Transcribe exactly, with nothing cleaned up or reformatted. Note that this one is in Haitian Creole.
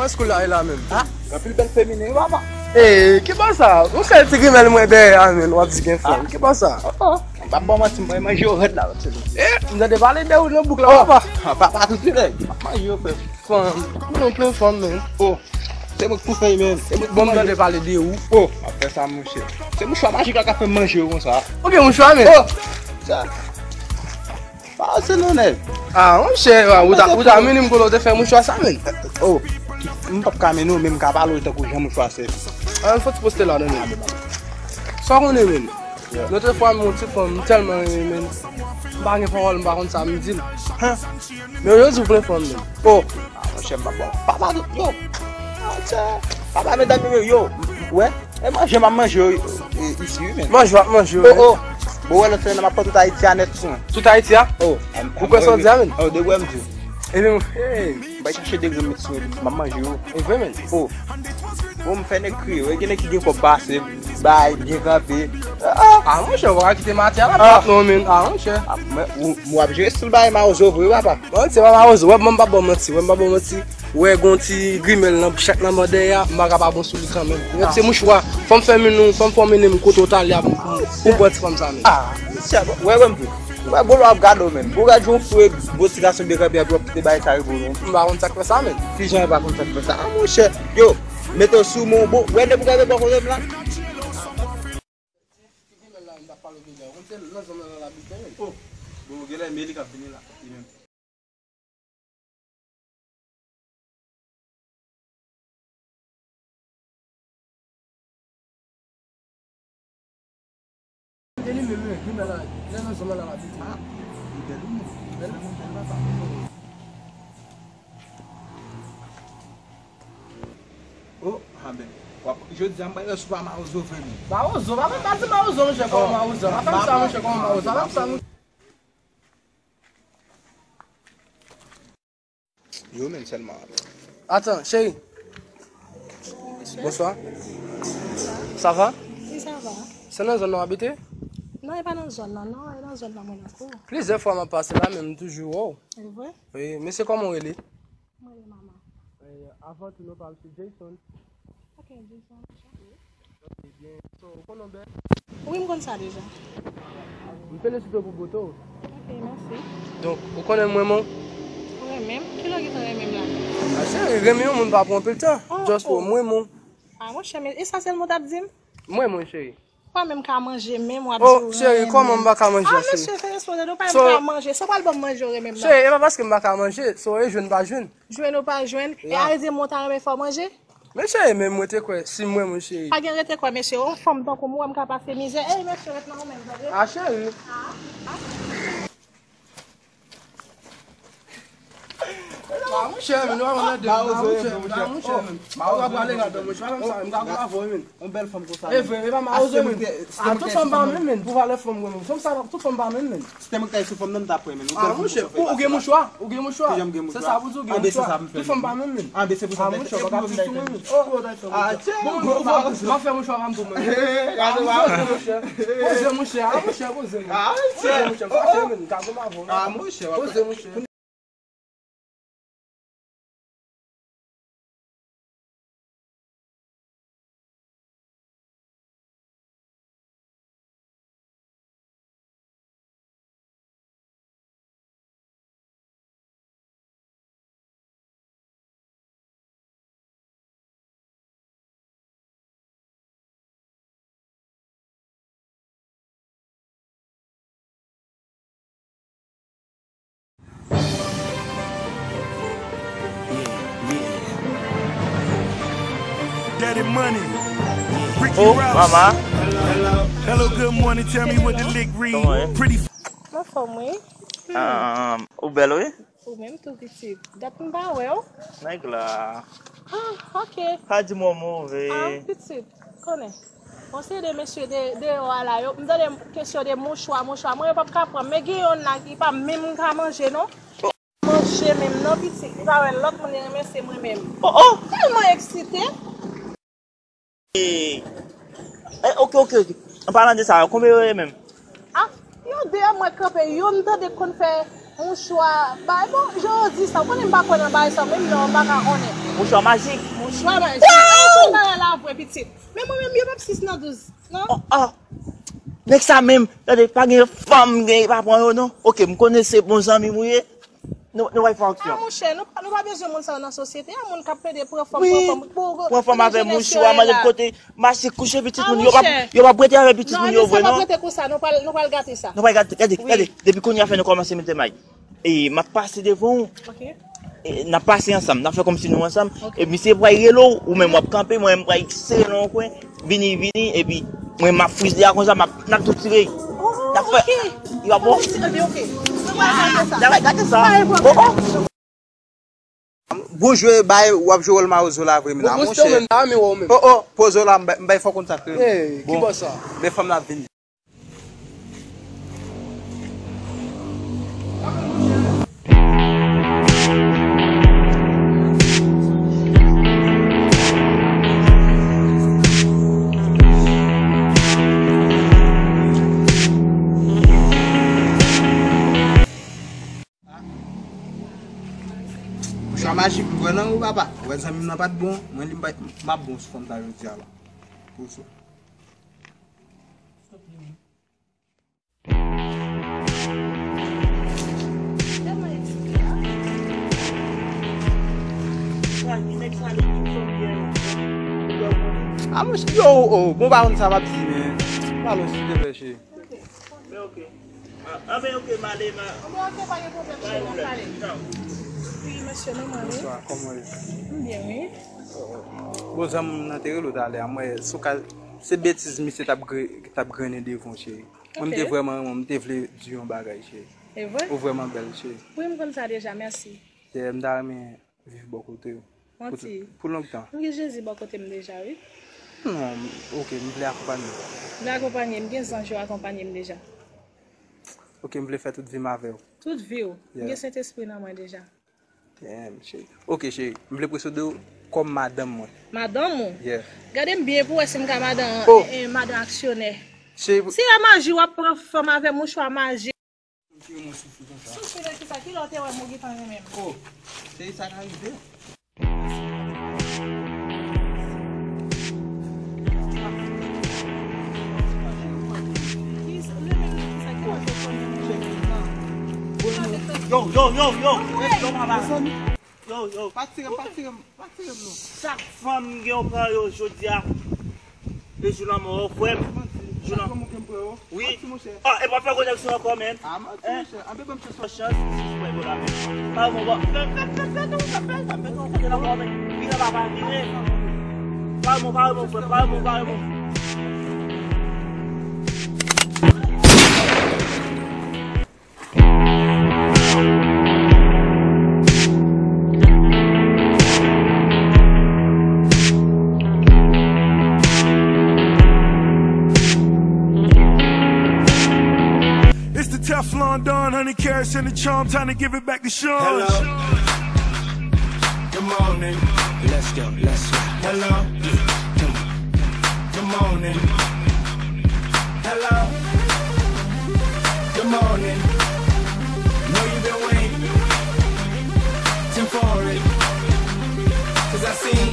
Eskou la e la menm? Ah, anpil bèl feminen wi papa. Eh, ki ba sa? Ou sèl ti grimèl mwen dèyè a menm, w ap di gen fanm. Ki ba sa? Oh, oh. M pa ban manti, mwen manje yo rèd la. Eh, m tande pale de ou nan bouk la papa. Ah, papa tout lè. M ap manje yo frè. Fanm, ou nan plen fanm menm. Oh, se mwen k pou fè menm. Se mwen k pou manje. Bon, m tande pale de ou. Oh, m ap fè sa monchè. Se mouchwa majik la k ap fè m manje yo konsa. Ou gen mouchwa menm? Oh, sa. Pa se non nèg. Ah, monchè, ah, ou ta, ou ta mennen m kote w te fè mouchwa sa menm. Oh, m p ap ka mennen w, men m ka pale w tankou jan mouchwa se. Ah, fò ti poste la nan men. Sa w konnen menm. Lòt fwa m yon ti fanm, m tèlman renmen menm. M pa gen pawòl, m pa konn sa m di l. Hen? Men yo di w plen fanm menm. Oh, ah, monchè, m pa bon. Papa, yo. Monchè, papa, medam yo, yo. Wè. E manje m ap manje yo, e, isi wi menm. Manje w ap manje yo. Oh, oh. Bon, wè lòt semèn nan m ap pran tout Ayiti a nèt sou mwen. Tout Ayiti a? Oh. Ou kwè sa w di a menm? Oh, de wè m di. Epi m, hey. M bay chache de grenn met sou mwen, m ap manje yo. E vre menm? Oh. Bon, m fè nèg kriye, wè gen nèg ki gen kòb pase, bay, byen kanpe. Ah, ah. Ah, monchè, ou pa ka kite mati a la plat non menm. Ah, monchè. Ah, mwen, ou, ou ap jere stil bay mawozo vre, papa. Bon, se pa mawozo, wè, m pa ba w manti, wè, m pa ba w manti. Wè, gon ti grimèl nan, chak nan bò dèyè a, m pa ka pa bon sou li kanmenm. Wè, se mouchwa. Fò m fè mennen w, fò m fè w mennen m kote w t ale a pou, pou, pou bò ti fanm sa menm. Ah, mesye, wè, wè, m di. Wè, bolo ap gade w menm. Bon, gade yon fre, bon ti gason de kanpe, epi w ap kite bagay sa rive w menm. M pa konn sa k fè sa menm. Kijan w pa konn sa k fè sa? Ah, monchè, yo, mete w sou men w, bon, wè, depi w gade bò kote m la. Oh, bon, genlè Meli k ap vini la, li menm. Oh, a ben. W ap, jodi a, m pral resevwa mawozo vre menm. Mawozo, pa, pa di mawozo, monchè, kòman mawozo? Pa fè m sa, monchè, kòman mawozo? Pa fè m sa, monchè. Yo menm sèlman. Atan, cheri. Bonswa. Sa va? Wi, sa va. Se nan zòn nan w abite? Non, e pa nan zòn nan, non, e nan zòn nan mwen nan kou. Plizyè fwa m ap pase la, men m toujou wè w. E vre? Wi, mesye, kòman w rele? Mwen rele Mama. E, avan tou, non pa m se Jason. Ok, Jason. Ok, byen. So, ou konn w bèl? Wi, m konn sa deja. M felisite w pou bote w. Ok, mèsi. Donk, ou konnen m renmen w? Ou renmen m? Kilè w gentan renmen m la? A, cheri, renmen yon moun pa pran anpil tan. Oh, just oh. M renmen w. A, monchè, men e sa sèlman w t ap di m? M renmen w, cheri. Ou pa menm ka manje menm, w ap di w renmen m. Oh, cheri, kòman m pa ka manje a, cheri? A, mesye, fè respè w tande, ou pa menm ka manje. Sa w pral ban m manje, ou renmen m la? Cheri, e pa paske m pa ka manje, so e jwenn pa jwenn. Jwenn ou pa jwenn, e a vle di m ou ta renmen fè w manje? Men cheri, men mwen te kwè, si mwen, mwen cheri. Pa gen rete kwè, mesye, yon fanm tankou m, ou wè m ka pase mizè. Ey, mesye, ret nan ou menm, tande? A, cheri. A, a. A, monchè, men nou pa konn de, a, monchè, a, monchè, men. Ou ka prale ladan, monchè, pa fè m sa, m ka konn avè w, men. Yon bèl fanm konsa. E vre, e pa mawozo, men. A, tout fanm pa menm, men, pou valè fanm, men. Fanm sa, tout fanm pa menm, men. Si te mwen k ta ye sou fanm nan, m t ap pran, men. A, monchè, ou, ou gen mouchwa, ou gen mouchwa. Kijan m gen mouchwa? Se sa pou di, ou gen mouchwa. Tout fanm pa menm, men. A, ben, se pou sa m te fè. A, monchè, pa ka fè sou mwen, men. Oh, oh, dakò, monchè. Bon, bon, bon, m ap fè mouchwa pa m pou mwen. A, monchè, poze, monchè. A, monchè, poze, men. A, monchè. Poze, monchè. Fache, men. Ka goumen avè w, men. A, monchè, poze, monchè. Daddy Money, Ricky Ross. Oh, mama. Hello, good morning, tell me what the lick read. Pretty. Anfòm, wi. Ah, ou bèl, wi. Ou menm tou, pitit. Dat m pa wè w. Nèg la. Ah, ok. Pa di m w move. Ah, pitit, konnen. Yon seri de mesye de, deyò a la, yo, m tande kesyon de mouchwa, mouchwa. Mwen, yo p ap ka pran m. Men gen yonn la ki pa menm ka manje, non. Manje menm, non, pitit. Li pa wè lòt moun li renmen, se mwen menm. Oh, oh! Tèlman eksite. Eh, eh, ok, ok, ok. An palan de sa, konbyen yo ye menm? Ah, yo de a mwen kanpe, youn tande konn fè mouchwa bay. Bon, jan yo di sa, ou konnen m pa kwè nan bagay sa, menm non, m pa ka konnen. Mouchwa majik. Mouchwa majik. Wow! Bagay la vre, pitit. Men mwen menm, yo p ap sis nan douz, non? Oh, oh. Nèg sa menm, tande, pa gen fanm, gen, pa pran yo, non. Ok, m konnen se bon zanmi m ou ye. Nou, nou pral fè aksyon. Ah, monchè, nou, nou pa bezwen moun sa yo nan sosyete a, moun k ap plede pran fanm, wi, pran fanm. Pou, pran fanm avè mouchwa, mande kote, mache kouche pitit moun, yo p ap, yo p ap rete avè pitit moun yo vre, non. Non, sa p ap rete konsa, nou pral, nou pral gate sa. Nou pral gate, gade, gade, depi kounye a fè nou kòmanse mete may. E m ap pase devan w. Ok. E n ap pase ansanm, n ap fè kòmsi nou ansanm. Ok. E misye pral rele w, ou menm w ap kanpe, mwen m pral sere nan yon kwen, vini, vini, epi mwen m ap frize a konsa, m ap, n ap tou tire. Oh, n ap fè, ok. Li pa bon? Ebyen, ok. Nou pral gate sa. N ap gate sa. Oh, oh. Bon jwe, bay, w ap jwe wòl mawozo la vre, men la, monchè. Oh, oh, poze w la, m bay, m bay fò konn sa k rele. Hey, ki bò sa? Men fanm la ap vini. Mouchwa majik, m kwè nan ou, papa. Ou wè zanmi m nan pa t bon, mwen li m pa, m ap bon sou fanm sa jodi a la. Pou sa. A, monchè, yo, oh, bon, pa konn sa m ap di, men. Pale, silteplè, cheri. Men ok. A, a, men ok, m ale, ma. Bon, ok, pa gen pwoblèm, cheri, n ap pale. Wi, mesye, nòmal, wi. Bonswa, kòman w ye? M byen, wi. Bon, zanmi m nan te rele w talè a, m wè, sou ka, se betiz misye t ap gre-, t ap grennen devan w, cheri. Mwen, m te vrèman renmen w, m te vle di w yon bagay, cheri. E vre? Ou vrèman bèl, cheri. Wi, m konn sa deja, mèsi. Dayè, m ta renmen viv bò kote w. Manti. Pou, pou lontan. M gen Jezi bò kote m deja, wi. Non, ok, m vle akonpanye w. M vle akonpanye, m gen zanj yo akonpanye m deja. Ok, m vle fè tout vi m avè w. Tout vi w? Yeah. M gen Sentespri nan mwen deja. Damn, cheri. Ok, cheri, m vle presede w kòm madanm mwen. Madanm ou? Yeah. Gade m byen pou w wè si m ka madan, oh, eh, eh, madan aksyonè. Cheri, si a maji w ap pran fanm avè mouchwa maji. Tire mwen soufri konsa. Soufri de kisa? Kilè w te wè m ou gentan renmen m? Oh, cheri, sa ka rive. Yo, yo, yo, yo. Yo, yo, papa. Yo, yo. Pa tire m, pa tire m, pa tire m non. Chak fanm gen yon pran yo jodi a. Le jou lanmò, frè m. Jou lanmò. Wi. Ah, e pa fè koneksyon ankò, men. Ah, manti, monchè. Anben, ban m chans. Chans, si, si, frè, bon, la, men. Pa bon, bon. Fè, fè, fè, fè, non, fè, fè, fè, fè, non, kote lanmò, men. Vire, papa, vire. Pa bon, pa bon, frè, pa bon, pa bon. It's the Teflon Don, hundred carats and the charm, time to give it back to Sean. Hello. Good morning. Let's go, let's go. Hello. Come on. Good morning. Hello. Good morning. Know you been waiting for it. 'Cause I seen